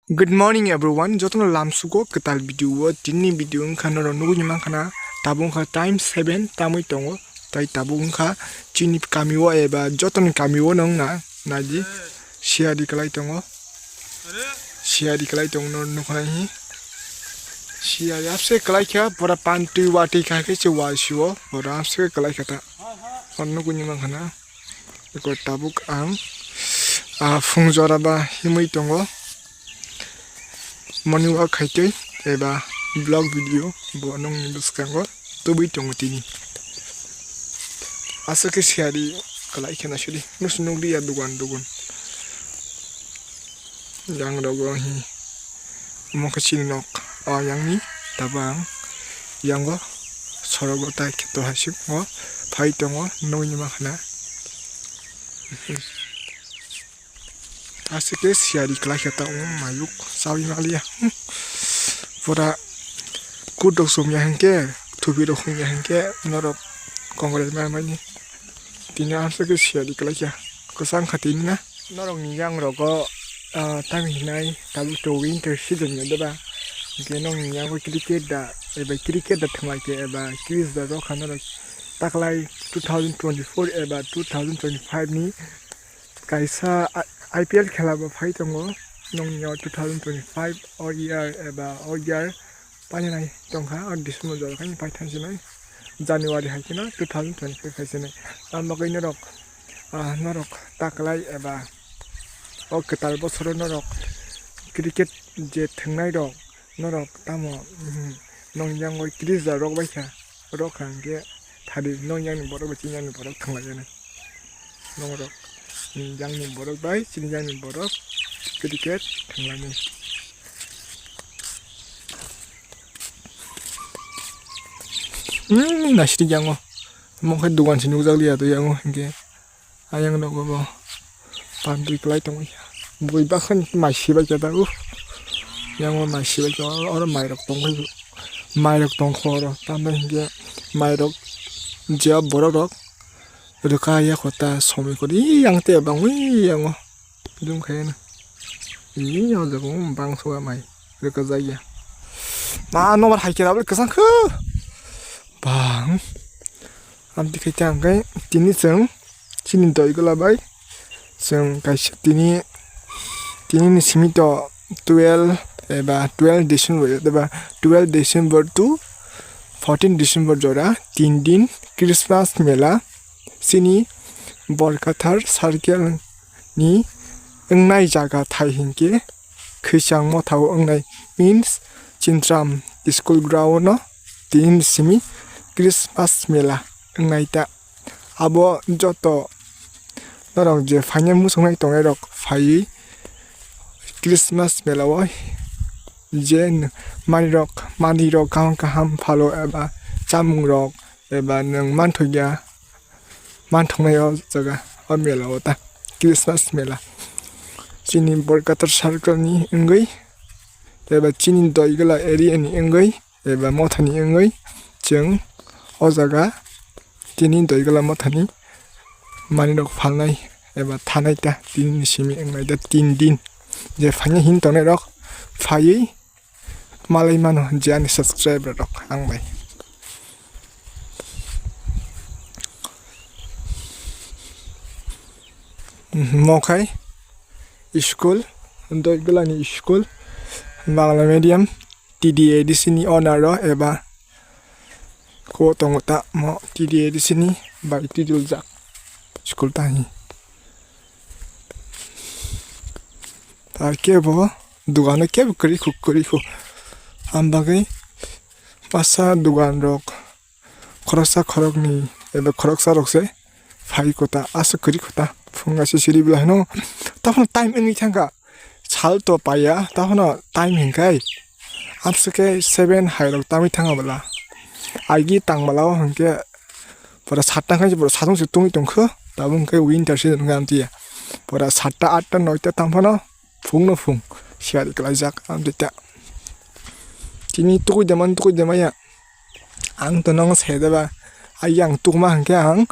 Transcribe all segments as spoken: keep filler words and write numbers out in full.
Good morning everyone, jotono lamsugo kwtal video o. Tini video wngkha norok nugwi mankha na, tabuk wngkha time seven tamwi tongo, tai tabuk wngkha chini kami o eba jotoni kami o nong na naidi siyari kwlai tongo, siyari kwlai tongo norok nukha na hi siyari abse kwlai kha pura pan twi watwi kha khe se wal sio pura abse kwlai kha ta. Hor nugwi mankha na. Eko tabuk ang, ah, phung jora ba himwi tongo. Morning walk khaitwi eba vlog video bo nongni bwskango tubui tongo tini. Aswk khe siyari kwlai kheno sidi. Nuksa nukliya dugan dugan. Yang rogo hi. Omo khe chini nok, o yang ni tabang yango sorogo tai khe to hai sik o phai tongo nugwi mankha na. Aswk khe siyari kwlai khe ta omo mayuk chawi maliya. Pura kut rok chum ya hinkhe thupi rok hung ya hinkhe norok kongrai ma mani tini aswk khe siyari kwlai kha kwchang kha tini na. Norokni yangrogo, ah, tamo hinai tabuk to winter season ya deba. Hingke nokni yango cricket da, eba cricket da thwnglaikhe eba quiz da rokha norok taklai two thousand twenty-four eba two thousand twenty-five ni kaisa I-, I P L khela bo phai tongo. Nokni yango two thousand twenty-five o year eba o year painai tongkha, o December jora khe paithansinai, January hai kheno two thousand twenty-five hai sinai. Amo bagwi norok, ah, norok taklai eba o kwtal bosoro norok cricket je thwngnai rok, norok tamo, mhm, nong yango tris da rok bai kha, rok kha hwnkhe thadi nong yang ni borok bai chini yang ni borok thwnglaijani. Norok, mm, yang ni borok bai chini yang ni borok cricket thwnglainai. Hmm, naisik yango. Omo khe dogan se nukjak liya to yango hinkhe. Ayang nogo bo pantwi kwlai tongwi. Bui bakhan mai sibai khe ta, uh. Yango mai sibai khe, oro, oro mairok tongkhe. Mairok tongkho oro. Tamni hinkhe mairok je borok rok rwkha ya kho ta somoi kori yang te bangwi yango. Jum khaiyano. Ih, o jaga o bangso mai rwkajak ya. Ma nobar hai khe abo kwchang khe. Bang. Amtwi khe tang khe tini chwng chini doi gula bai chwng kaisa tini, tini ni simi to twelve eba twelve December eba twelve December to fourteen December jora tin din Christmas mela. Chini Borkathar circle ni wngnai jaga thai hinkhe Khwichang Mothao wngnai means Chintram school ground no tini simi Christmas mela wngnai ta. Abo joto norok je phaina muchungnai tongnai rok phaiwi Christmas mela o je manwi rok, manwi rok kaham kaham phalo eba chamung rok eba nwng manthokya, manthoknai o jaga, o mela o ta, Christmas mela. Chini Borkathar circle ni wngwi, eba chini Doigwla area ni wngwi, eba mothani wngwi, chwng o jaga chini Doigwla mothani manwi rok phalnai eba thanai ta, tini ni simi wngnai ta, tin din. Je phaina hin tongnai rok phaiwi malai mano je ani subscriber rok ang bai. Mo khai school, Doigwla ni school, Bangla medium, T D A D C ni owner o eba ko tongo ta mo T D A D C ni bai twiduljak school ta hi. Ta kebo dogano kebo kwrwi khu, kwrwi khu. Am bagwi masa dogan rok khoroksa khoroknwi eba khoroksa rok se phai kota aswk kwrwi kota phunga se siri bwla hino. Taphano time wngwi thangkha sal to paiya taphano time hinkhai amswk khe seven hai rok tangwi thangkha bwla. Agi tang bwla o hinkhe pura satta khai pura satung se tungwi tongkha tabuk hinkhe winter season hinkhe amtwi ya pura satta atta noita tangphano. Phung no phung siyari kwlaijak amtwi ta. Tini tukui de man tukui de maya. Ang to nong sai de ba. Ai ang tukma hwnkhe ang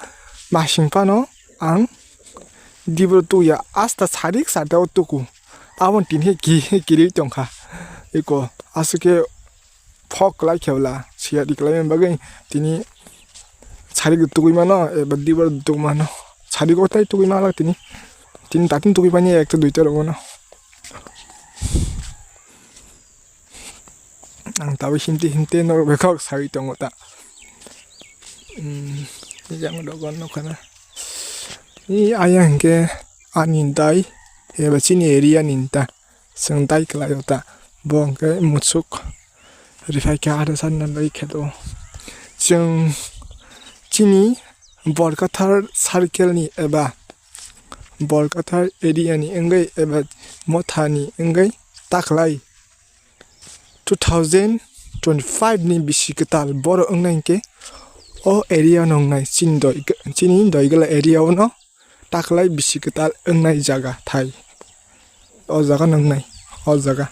masing phano ang dibro tukya asta sarik sata o tuku. Aboni tini khe ki-, kirwi tongkha. Eko aswk khe phok kwlai khe bwla siyari kwlaimani bagwi tini sari tugwi mano eba dibor tugwi mano. Sari kotai tugwi mano tini. Tini datin tugwi mani ekta duita rogno. Ang tabuk himte himte norok bai kok sawi tongo ta. Hmm, yang dogon nukha na. I ayang hwnkhe ani dai eba chini area ni ta. Chwng dai kwlaio ta. Bo hwnkhe musuk rifai kha ada sanna bai khe to. Chwng chini Borkathar circle ni eba Borkathar area ni wngwi eba mothani wngwi taklai two thousand twenty-five ni bisi kwtal borok wngnai hinkhe o area no wngnai chini doi, chini Doigala area o no taklai bisi kwtal wngnai jaga thai. O jaga no wngnai, o jaga.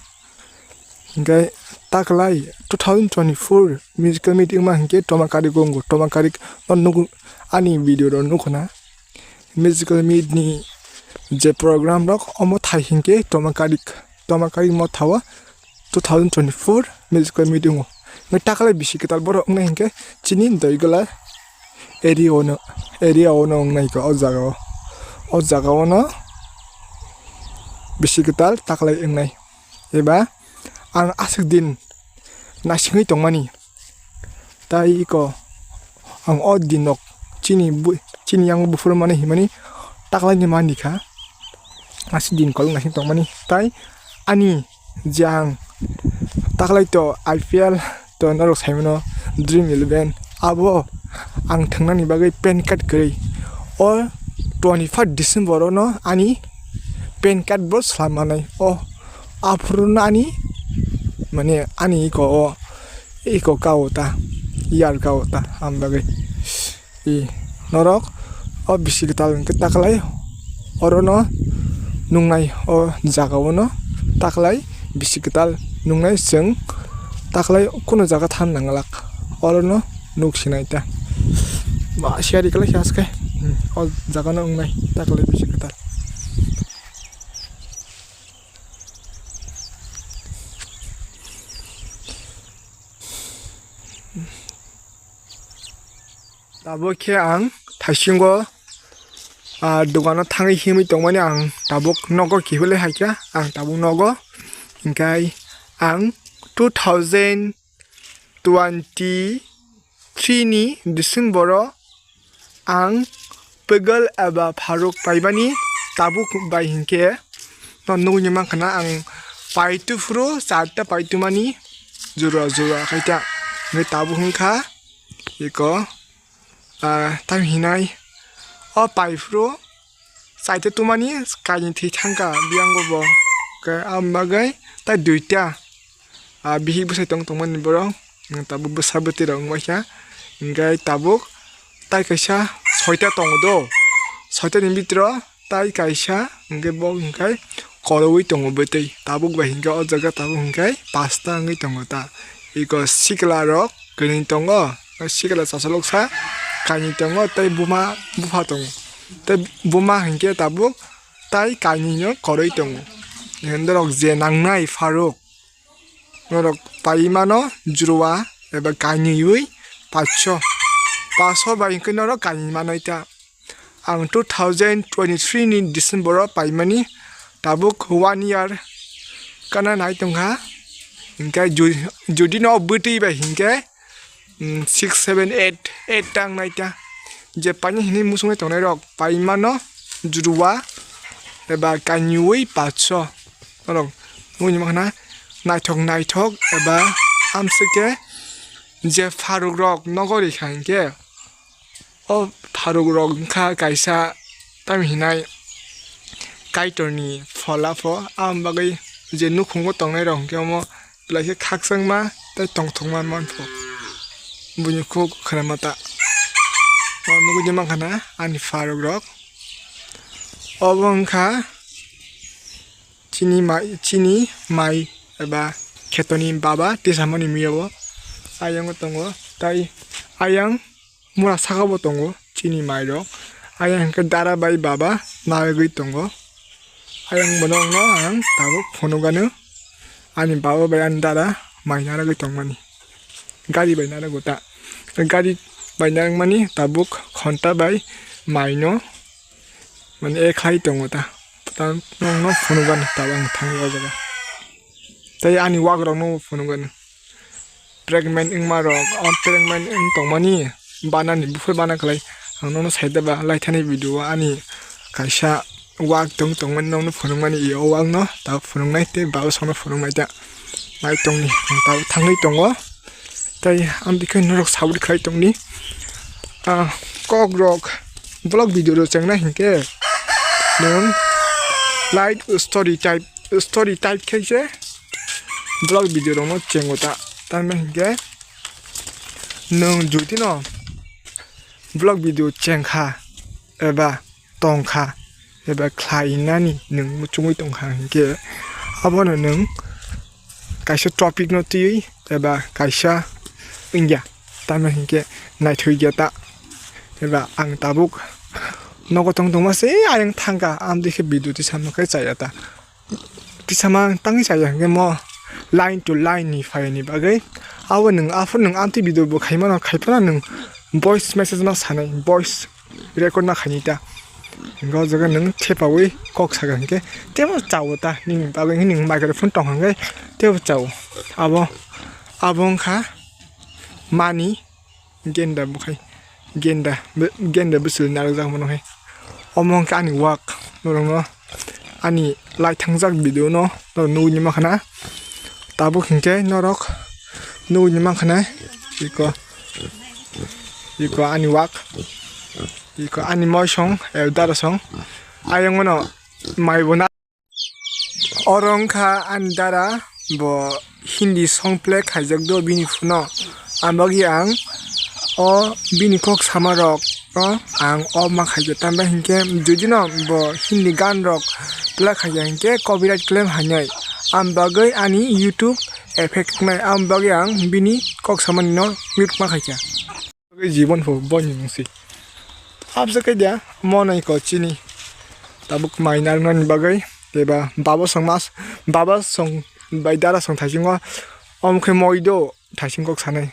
Hinkhe taklai two thousand twenty-four musical meeting ma hinkhe Tomakarik wngo, Tomakarik no nugo ani video ro nukho na. Musical meet ni je program rok omo thai hinkhe Tomakarik, Tomakarik motha o two thousand twenty-four musical meet wngo. Hinkhe taklai bisi kwtal borok wngnai hinkhe chini Doigala area o no, area o no wngnai kha o jaga o. O jaga o no bisi kwtal taklai wngnai. Eba ang aswk din naisingwi tongmani. Tai iko ang o din nok chini bu-, chini yang buphuru mani himani taklaini mani kha. Aswk din kolok naising tongmani. Tai ani je ang taklai to I P L to norok saimano Dream Eleven abo ang thangnani bagwi pan card kwrwi. O twenty-five December o no ani pan card bo slam manai. O aphuru no ani mane ani iko o iko kao ta, yar kao ta, ang bagwi. I norok o bisi kwtal hwnkhe taklai oro no nungnai, o jaga o no taklai bisi kwtal nungnai chwng taklai kunu jaga than nanglak oro no nuk sinai ta. Ba siyari kwlai khe aske, hmm, o jaga no wngnai taklai bisi kwtal. Tabuk khe ang thaisingo, ah, dogano thangwi himwi tongmani ang tabuk nogo kiphilwi haikha, ang tabuk nogo. Hinkhe ang two thousand twenty-three ni December o ang Pegal eba Faruk paimani tabuk bai hinkhe no nugwi mankha na ang paitu phuru charta paitu mani jora jora khaita. Hinkhe tabuk wngkha iko, ah, tam hinai o pai phuru chaita tumani kainwi thwi thangkha biyango bo. Khe aboni bagwi tai duita, ah, bihik bwsai tong tongmani borok. Tabuk bwsa bwtwi rok wngbaikha. Hinkhe tabuk tai kaisa soita tongo do. Soita ni bitro tai kaisa hinkhe bo hinkhe koroui tongo bwtwi. Tabuk bai hinkhe o jaga tabuk hinkhe pasta wngwi tongo ta. Iko sikla rok kwnwi tongo. Sikla chasaloksa kainwi tongo tei buma bupha tongo. Tei buma hinkhe tabuk tai kainwi no koroui tongo. Norok je nangnai Faruk. Norok pai mano jurua eba kainwi ui pacho. Pacho bai hinkhe norok kainwi manai ta. Ang two thousand twenty-three ni December o paimani tabuk one year kana nai tongkha. Hinkhe ju-, judi no bwtwi bai hinkhe, mm, six, seven, eight, eight ta wngnai ta. Je paini hinwi muchungwi tongnai rok pai mano jurua eba kainwi pacho. Norok nugwi mankha na naithok naithok eba amswk khe je Faruk rok nogo rikha hinkhe o Faruk rok wngkha kaisa tam hinai Kaitorni phola pho, aboni bagwi je nukhungo tongnai rok hinkhe omo belai khe khakchangma tei tongthokma manpho. Buini kuk khwnama ta. O nugwi mankha na ani Faruk rok. Obo wngkha chini mai, chini mai eba khetoni baba tisamani miya bo. Ayang tongo tai ayang mura saka bo tongo chini mai rok. Ayang hwnkhe dara bai baba narwgwi tongo. Ayang bono ang tabuk phunukgano. Ani baba bai ani dada mai narwgwi tongmani. Gari bai narwgo ta. Gari bai narwkmani tabuk khonta bai maino mane ekhlai tongo ta. Ta nokno phunukgano tabuk ang thangwi o jaga. Tei ani wakrokno phunukgano. Pregnant wngma rok, o pregnant wng tongmani banani buphuru bana khlai ang nono saida ba laithani video o ani kaisa wak tong tongmani nono phunukmani, i o wak no ta phunuknai tei baba songno phunuknai ta nai tongni ta thangwi tongo. Tei ang bikhe norok sabri khlai tongni, ah, kok rok vlog video rok chengna hinkhe nwng light story type, story type khe se vlog video rokno chengo ta. Tamni hinkhe nwng jodi no vlog video chengkha eba tongkha eba khlainani nwng muchungwi tongkha hinkhe abono nwng kaisa topic no twiwi eba kaisa wngya, tamni hinkhe naithokya ta eba ang tabuk nogo tong tongma se ayang thangkha, amtwi khe video tisama khe chaya ta. Tisama tangwi chaya hwnkhe mo line to line ni phaiyani bagwi. Abo nwng aphuru nwng amtwi video bo khaimano, khaiphano nwng voice message ma sanai, voice record ma khainai ta. Hwnkhe o jaga nwng thepaui kok saka hwnkhe teibo chao ta, nini bagwi hwnwi nwng microphone tong hwnkhe teibo chao. Abo, abo wngkha mani genda bukhai, genda, genda bwswli narwkjak mano hai. Omo wngkha ani wak, norokno ani lai thangjak video no norok nugui nima khana. Tabuk hinkhe norok nugui nima khana iko, iko ani wak, iko ani moisong, eh, darasong. Ayang mano mai bo na. Oro wngkha ani dara, bo Hindi song play khaijak do bini phone o. Ang bagwi ang o bini kok sama rok no ang off ma khaijak, tambai hinkhe jodi no bo Hindi gan rok play khaijak hinkhe copyright claim hainai. Ang bagwi ani YouTube effect wngnai, ang bagwi ang bini kok samani no mute ma khaikha. Bagwi jibon pho boini mungsi. Abse khe dia, mo nai ko chini. Tabuk mai narwknani bagwi, eba baba song mas, baba song bai dara song thaisingo, omo khe moi do thaisin kok sanai.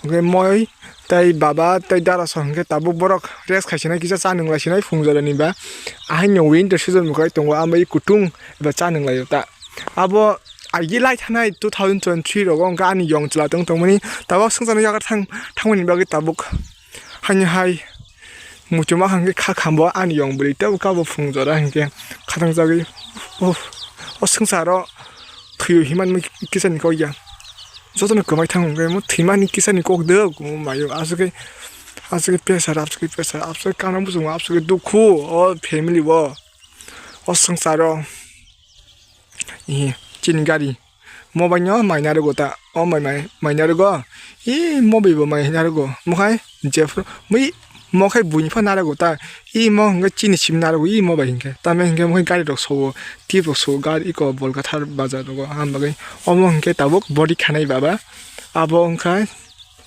Hwnkhe moi tei baba tei dara song hwnkhe tabuk borok rest khaisinai kisa cha nwnglai sinai phung jorani ba. Ahaino winter season bo khai tongo, ambai kutung eba cha nwnglai ta. Abo agi lai thanai two thousand twenty-three rogo wngkha ani yong chwla tong tongmani, tabuk swngcharno yagar thang, thangmani bagwi tabuk haino hai muchuma hwnkhe kha khambo ani yong bwrwi tabuk kabo phung jora hinkhe khatang jagwi, oh, o swngcharo thwiwi himan kisani kok ya. Jotono kwmai thang hwnkhe mo thwimani kisani kok dwk mayo aswkhe, aswkhe pressure, aswkhe pressure, aswkhe kana muchungo, aswkhe dukhu o family o, o swngcharo. Ihi, chini gari. Mo bai no mai narwgo ta. O mai, mai, mai narwgo. Ih, mo bai bo mai narwgo. Mo khai jephru, mui, mo khai buini pha narwgo ta. Ih, mo hwnkhe chini sim narwgo. Ih, mo bai hwnkhe. Tamni hwnkhe mo khai gari rok sobo. Tip rok sobo. Gari iko Bolkathar bazar rogo. Ham bagwi. Omo hwnkhe tabuk body khanai baba. Abo wngkha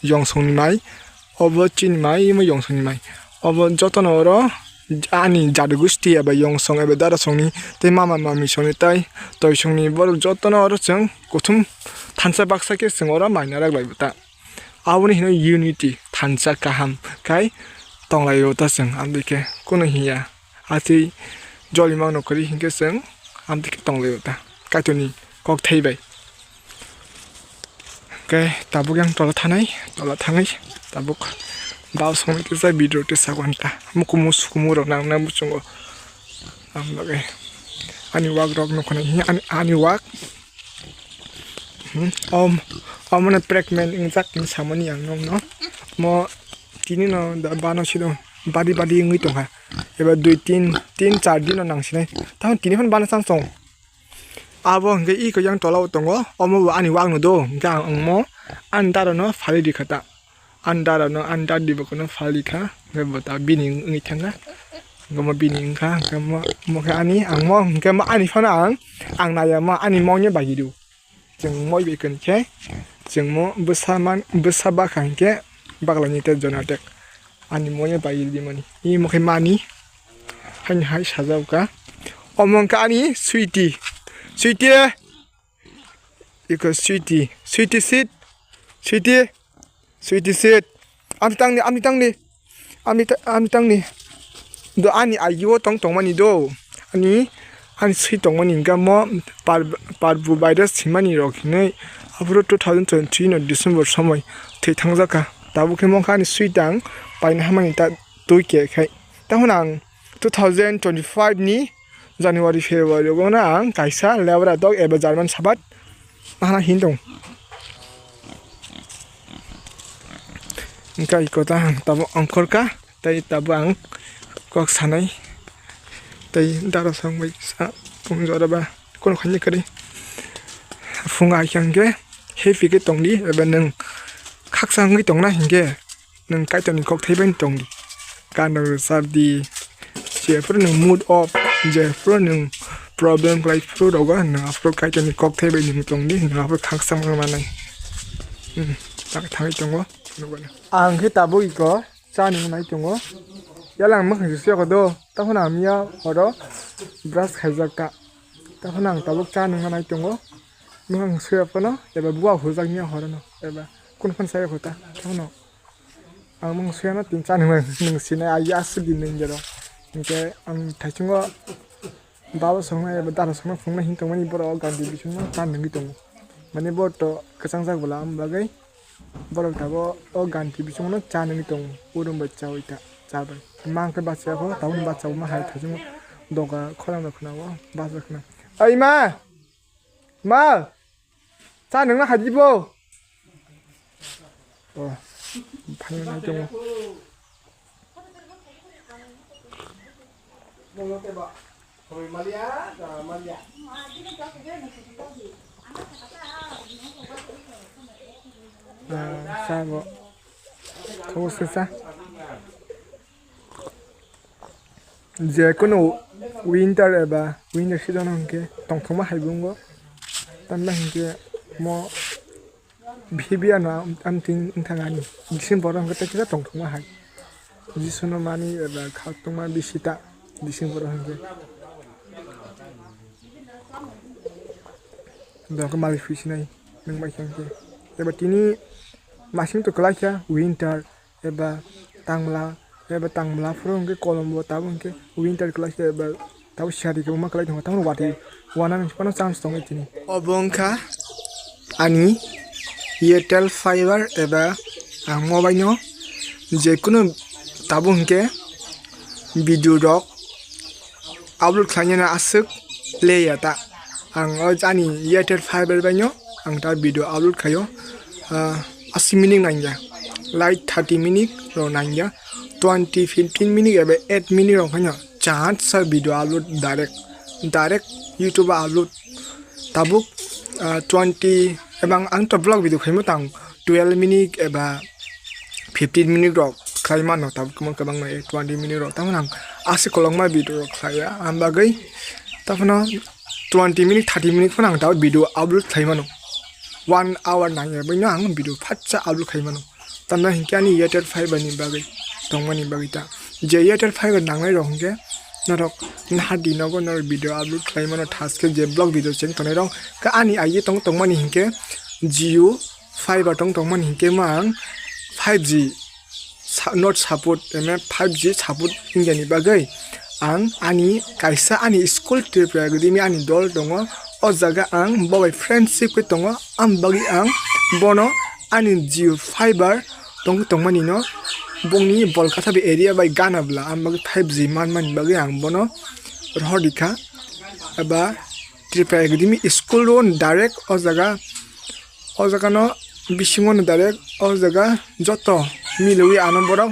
Yongsongni mai. Obo chini mai, imo Yongsongni mai. Obo jotono oro ani jadu gusti eba Yongsong eba Darasongni tei mama mamisongni tei toisongni borok jotono oro chwng kuthum thansa baksa khe chwng oro mai narwk lai ta. Aboni hino unity thansa kaham khai tong lai ta chwng, aboni khe kunu hiya. Atwi joli mangno kwrwi hinkhe chwng amtwi khe tong lai ta Kaitorni kok thai bai. Khe tabuk yang tola thanai, tola thangwi tabuk bal songwi kisa video tisa ghonta mukumu sukumu rok nang nang muchungo. Ang bagwi ani wak rok nukho nai ani, ani wak. Hmm, om, omo no pregnant wngjak hinwi samani ang nokno. Mo tini no da bano sino badi badi wngwi tongkha. Eba dui tin, tin char din no nangsinai. Tamo tini phano bana chance tongo. Abo hwnkhe iko yang tola o tongo. Omo bo ani wak no do. Hwnkhe ang, ang mo ani dara no phalwi rikha ta. Ani dara no, ani dadi bo kono phalwi kha. Hwnkhe bo ta bini wngwi thangkha. Hwnkhe mo bini wngkha. Hwnkhe mo, mo khe ani, ang mo, hwnkhe mo ani phano ang, ang naiya ma ani mokni bagwi rw. Chwng moi bai kwrwi khe, chwng mo bwsa man, bwsa bakha hinkhe baklaini tei jonatek ani moi bai rimani. Imo khe mani, haini hai sajao kha. Omo wngkha ani Sweety. Sweety. Iko Sweety. Sweety sit. Sweety. Sweety sit. Amtwi tangdi, amtwi tangdi. Amtwi ta-, amtwi tangdi. Do ani agiwo tong tongmani do. Ani, ani swi tongmani hwnkha mo par, parbu virus simani rok hinwi. Aphuru two thousand twenty-three no December somoi thwi thangjakha. Tabuk khe mongkha ani swi tang paina hamani ta twi khe khai. Tamo ang two thousand twenty-five ni January, February o no ang kaisa lebra dog eba German Shepherd nahana hin tong. Hingkha iko ta ang tabo ongkhorkha, tei tabo ang kok sanai, tei dara song bai sa tong jora ba kono khaini kwrwi. Phunga hingkhe happy khe tongdi, eba nwng khaksa wngwi tongna hingkhe nwng Kaitorni kok thaibai tongdi. Gana rwchabdi, jephuru nwng mood off, jephuru nwng problem khlai phuru rogo, nwng aphuru Kaitorni kok thaibai nwng tongdi, nwng aphuru khaksa wngma manai. Hmm, tak thangwi tongo. Ang khe tabuk iko cha nung nai tongo. Yala ang mwkhang se suyakho do, taphano ang miya horo brush khaijak ta. Taphano ang tabuk cha nung nai tongo. Mwkhang suya phano, eba buwa hujak miya horono, eba kun phano saya kho ta. Taphano ang mwkhang suyano tin cha nung nai, nwng sinai, ai aswk din nung jero. Hinkhe ang thaichungo baba songna eba dara songna phunukna hin tongmani borok o gandi bisingno cha nungwi tongo. Mane bo to kwchangjak bwla, am bagwi borok tabuk o gandi bisingno cha nungwi tongo, urum bai chaui ta, cha bai. Ma hwnkhe bachaya kho, tabukni bachao ma hai thaichungo doga khorang rok khna o, bachai khna. Ai ma! Ma! Cha nungna hai di bo. Oh, phai nai tongo. Ah, sa bo. Kau se sa. Je kunu winter eba winter season hwnkhe tongthokma hai bo wngo. Tamni hwnkhe mo February no am-, amtwi wngthang ani. December o hwnkhe tei kisa tongthokma hai. Jisuno mani eba khatungma bisi ta December o hwnkhe. Doga malik phi sinai nwng bai khe hwnkhe. Eba tini masing to kwlai kha winter. Eba tangmla, eba tangmla phuru hwnkhe kolombo tabuk hwnkhe winter kwlai se eba tabuk siyari kwbangma kwlai tongo, tamoni watwi wanani phano chance tongo tini. Obo wngkha ani Airtel fiber eba ang mobile no jekunu tabuk hwnkhe video rok upload khlainani aswk leya ta. Ang o ani Airtel fiber bai no ang ta video upload khaio. Ah, asi minute nangya, like thirty minute rok nangya, twenty fifteen minute eba eight minute rok haino chance sa video upload direct, direct YouTube o upload. Tabuk, ah, twenty eba ang to vlog video khaimo tang twelve minute eba fifteen minute rok khlai mano, tabuk kwbang kwbang no twenty minute rok tamo nang aswk kolokma video rok khlaiya, ang bagwi taphano twenty minute, thirty minute phano ang tabuk video upload khlai mano, one hour nangya bai no ang video phatsa upload khlai mano. Tamna hinkhe ani Airtel fiber ni bagwi tongmani bagwi ta je Airtel fiber nangnai rok hinkhe norok nahardi nogo norok video upload khlai mano, thaske je vlog video cheng tongnai rok khe ani aye tong tongmani hinkhe Jio fiber tong tongmani hinkhe ma ang five G sa-, not support, eme five G support wngya ni bagwi ang ani kaisa ani school Tripura Academy ani dol tongo, o jaga ang bo bai friendship khe tongo, ang bagwi ang bono ani Jio fiber tong tongmani no bongni Bolkatha bai area bai gana bwla, ang bagwi five G manmani bagwi ang bono rohor rikha eba Tripura Academy school o direct o jaga O jaga no bisingo no direct o jaga joto milwi ano borok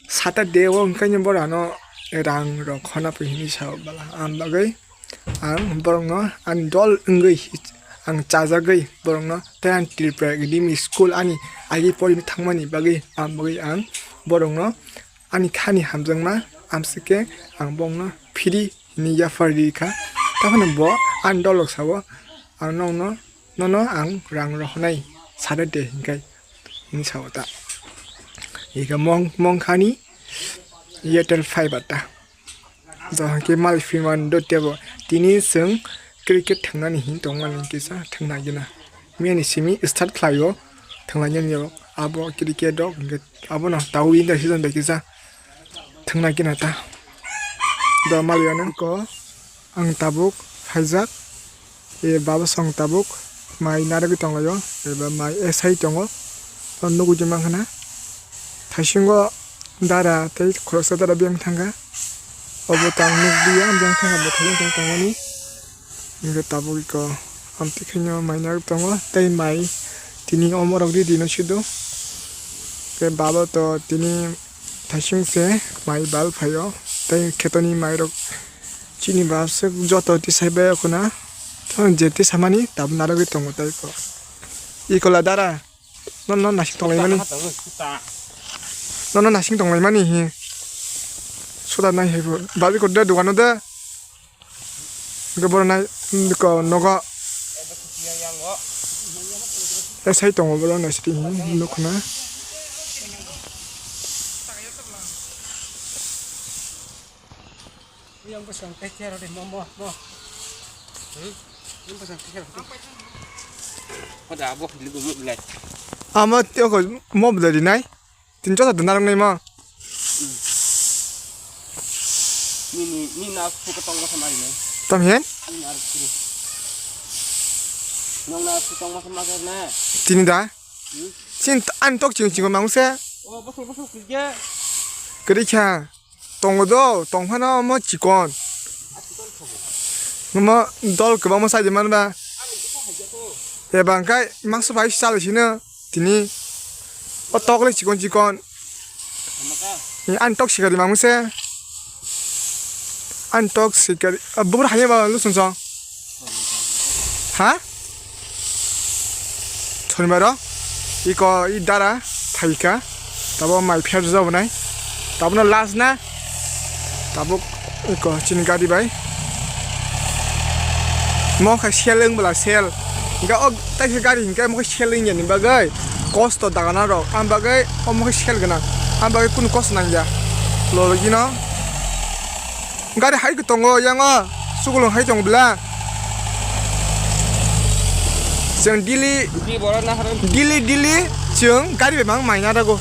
Saturday o hwnkhe borok ano rang rok khona phi hinwi sa bwla ang bagwi ang borok no ani dol wngwi ang chajagwi borok no tei ang Tripura Academy school ani agi pori thangmani bagwi ang bagwi ang borok no ani khani hamjakma amsike ang borok no phiri hinwi yaphar rikha. Taphano bo ani dolok sao, ang nokno, nono ang rang rohornai sade de hinkai hinwi sao ta. Ika mong, mongkhani Airtel fiber ta. Johon khe malik phimani do tebo Tini chwng cricket thwngnani hin tongmani kisa thwngna gina. Miyani simi start khlaio thwngna gini rok. Abo cricket rok hwnkhe abono tabuk inter season bai kisa thwngna gina ta. Do maliya nang ko ang tabuk phaijak. E baba song tabuk mai narwgwi tonglaio, eba mai esai tongo. O nugui tongma khna thaisingo dara tei khoroksa dara biyang thangkha. Obo tang nukliya, biyang thangkha bo thaisin tong tongmani. Hingke tabuk iko amtwi khaino mai narwk tongo tei mai tini omorok ridi no sido. Tei baba to tini thaising se mai bal phaio tei khetoni mairok chini bal se joto tisai bai khuna. Tamo je tisamani tabuk narwgwi tongo tei ko. Ikola dara. Nono nasing tonglaimani. Nono nasing tonglaimani hi. Suda nai hai bo. Bal iko de dogano de. Hingke borok nai, mm, ko nogo. Esai tongo borok nai sidi hinwi nukhuna. Amo tei oko mo bwlai rinai. Tini joto dwna rwngnaima. Nini, nini na su ka tong masa mari nai. Tam hen? Nini na su. Nong na su tong masa mari na. Tini da? Hmm? Sin t-, an tok ching ching mang se. O, bosok, bosok, kuje. Kri kha. Tongo do, tong phano mo chikon. Mo dol kwbangma sai de man ba. Eba hwnkhe mangso bai salai sino. Tini o tok le chikon chikon. Ani tok sikari mamung se. Ani tok sikari. Bubur hanya ba lusung song. Ha? Thonibaro. Iko i dara thaika. Tabo mai pher jabo nai. Tabo no last na. Tabuk iko chini gari bai. Mo khe sel wng bwla sel. Hingke o taisa gari hingke mo khe sel wng ya ni bagwi kosto dagana rok. Ang bagwi o mo khe sel gwnang. Ang bagwi kunu kosto nang ya. Lolo gino. Gari hai khe tongo yang o. Sukulung hai tongo bwla. Chwng daily, daily, daily chwng gari bai mang mai na rago.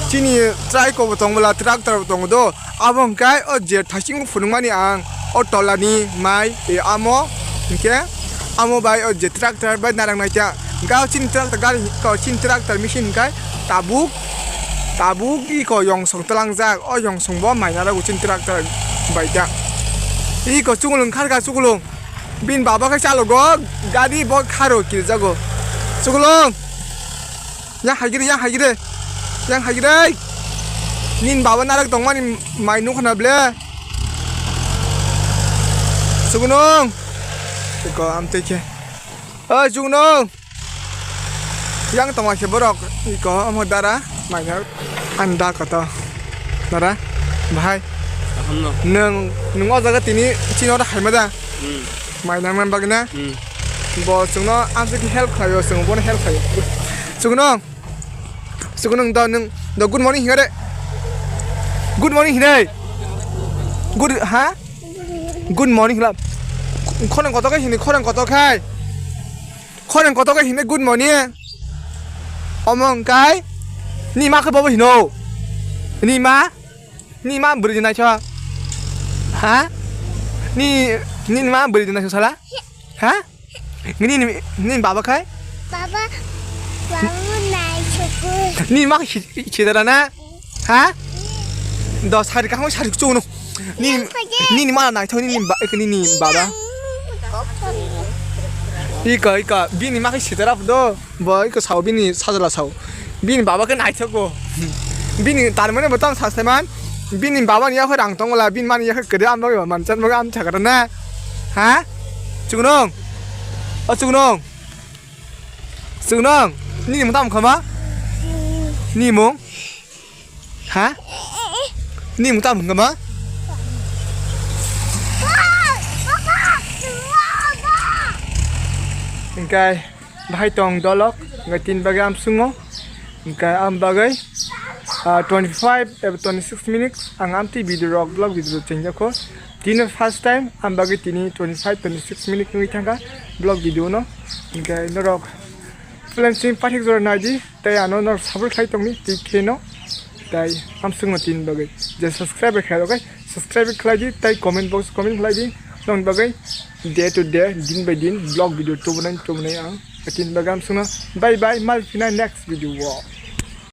Chini try ko bo tong bwla, tractor bo tongo do. Abo hwnkhe o je thasing phunukmani ang o tolani mai, e, amo hwnkhe amo bai o je tractor bai narang naikha. Hwnkhe o chini tractor gari, o chini tractor machine hwnkhe tabuk, tabuk iko yongsong twlangjak. O yongsong bo mai narwgo chini tractor bai ta. Iko chukulung kharkha chukulung. Bini baba khe chalogo gari bo kharo kirjago. Chukulung. Yang haigiri, yang haigiri. Yang haigiri. Nin baba narwk tongmani mai nukha na ble. Chugunung. Iko amtwi khe. Oi, chugunung. Yang tongma khe borok. Iko omo dara. Mai narwk. Ani da koto. Dara. Bahai. Kaham no. Nwng, nwng o jaga tini chini oro haima da. Hmm. Mai nangna bagwi na. Hmm. Bo chwngno amswk help khlaio, chwng bono help khlaio. Chwngno, chwngno do nwng do good morning hinga de. Good morning hinai. Good, ha? Good morning hla. Khorang kotor khai hini, khorang kotor khai. Khorang kotor khai hini good morning. Omo wngkai. Ni ma khe bobo hino. Ni ma. Ni ma bwrwi naitho. Ha? Ni, ni ma bwrwi naitho sala? Ha? Ni, ni, ni baba khai? Baba, baba naithogo. Ni ma khi-, khidara na? Ha? Do sari kahmo sari chunu. Ni, ni, ni ma naitho ni, ni ba, ni, ni baba. Ika, ika, bini ma khi khidara do. Bo iko sao bini sajla sao. Bini baba khe naithogo. Bini tarmane bo tamo saste man. Bini baba ni yakho rang tongla, bini mani yakho kede am bagwi man chan bagwi am chakra na. Ha? Chugnong. O chugnong. Chugnong. Nini mung tamo khama? Ni mung? Ha? Ni mung tamo khama? Engkai. Bahai tong dolok, hingke tin bagwi amsungo, hingke am bagwi, ah, twenty five eba twenty six minutes ang amtwi video rok vlog video rok chengjakho. Tini first time ang bagwi tini twenty five twenty six minute wngwi thangkha vlog video no. Hinkhe norok film sing pathik jora naidi, tei ano norok support khlai tongdi tei kheno. Tei hamsung no tini bagwi je subscribe khlai rok subscribe khlai di, tei comment box comment khlai di. Nong bagwi day to day, din by din vlog video tubunai tubunai ang. Tini bagwi hamsung no bye bye, mal phina next video o.